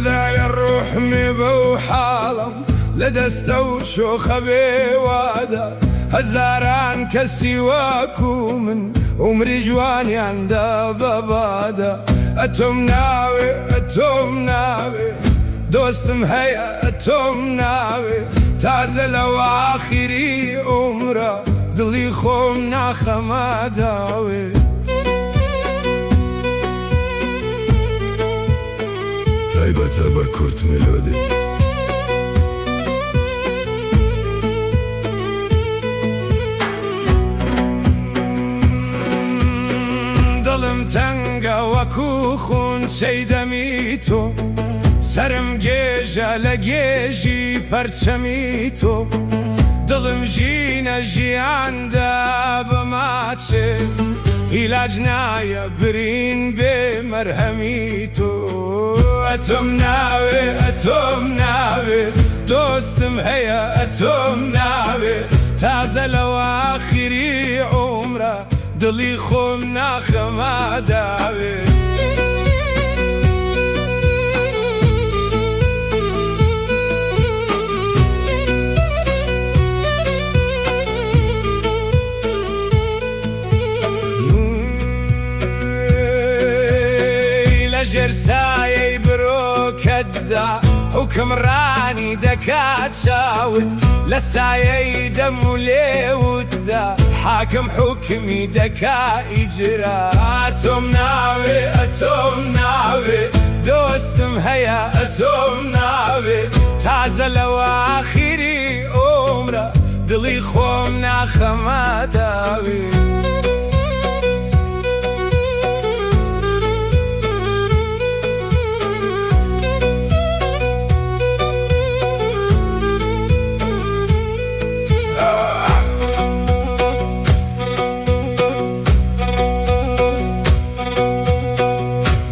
خودایە ڕوحمێ بەو حاڵم لە دەستە و شۆخە بێ وادە. هەزاران کەسی وەکو من عومری جوانیان دا بە بادە. ئەتۆم ناوێ ئەتۆم ناوێ دۆستم هەیە ئەتۆم ناوێ. تازە لە ئاخیری عومرە دڵی خۆم ناخەمە داوێ. تایبەتە بە کورت مێلۆدی. دڵم تەنگە وەکو خونچەی دەمی تۆ، سەرم گێژە لە گێژی پەرچەمی تۆ. دڵم ژینە ژیاندا بە ماچێ، هیلاج نایە برین بێ مەرهەمی تۆ. ئەتۆم ناوێ ئەتۆم ناوێ دۆستم هەیە ئەتۆم ناوێ. تازە لە ئاخیری عومرە دڵی خۆم ناخەمە داوێ. لەژێر سایەی برۆکەتدا حوکمڕانی دەکات چاوت، لە سایەی دەم و لێوتدا حاکم حوکمی دەکا ئیجرا. ئەتۆم ناوێ ئەتۆم ناوێ دۆستم هەیە ئەتۆم ناوێ. تازە لە ئاخیری عومرە دڵی خۆم ناخەمە داوێ.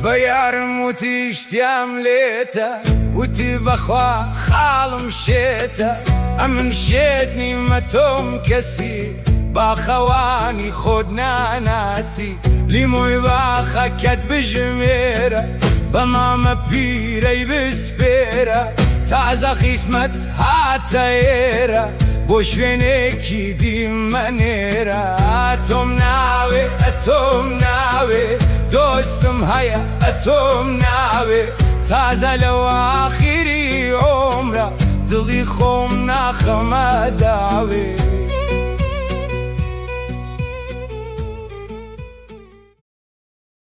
بە یارم وتی شتیام لێتە، وتی بەخوا خاڵم شێتە. ئەمن شێت نیمە تۆم کەسی، باخەوانی خۆت ناناسی. لیمۆی باخەکەت بژمێرە، بە مامە پیرەی بسپێرە. تازە قیسمەت هاتە ئێرە، بۆ شوێنێکی دی مەنێرە. ئەتۆم ناوێ ئەتۆم ناوێ دۆستم هەیە ئەتۆم ناوێ. تازە لە ئاخیری عومرە دڵی خۆم ناخەمە داوێ.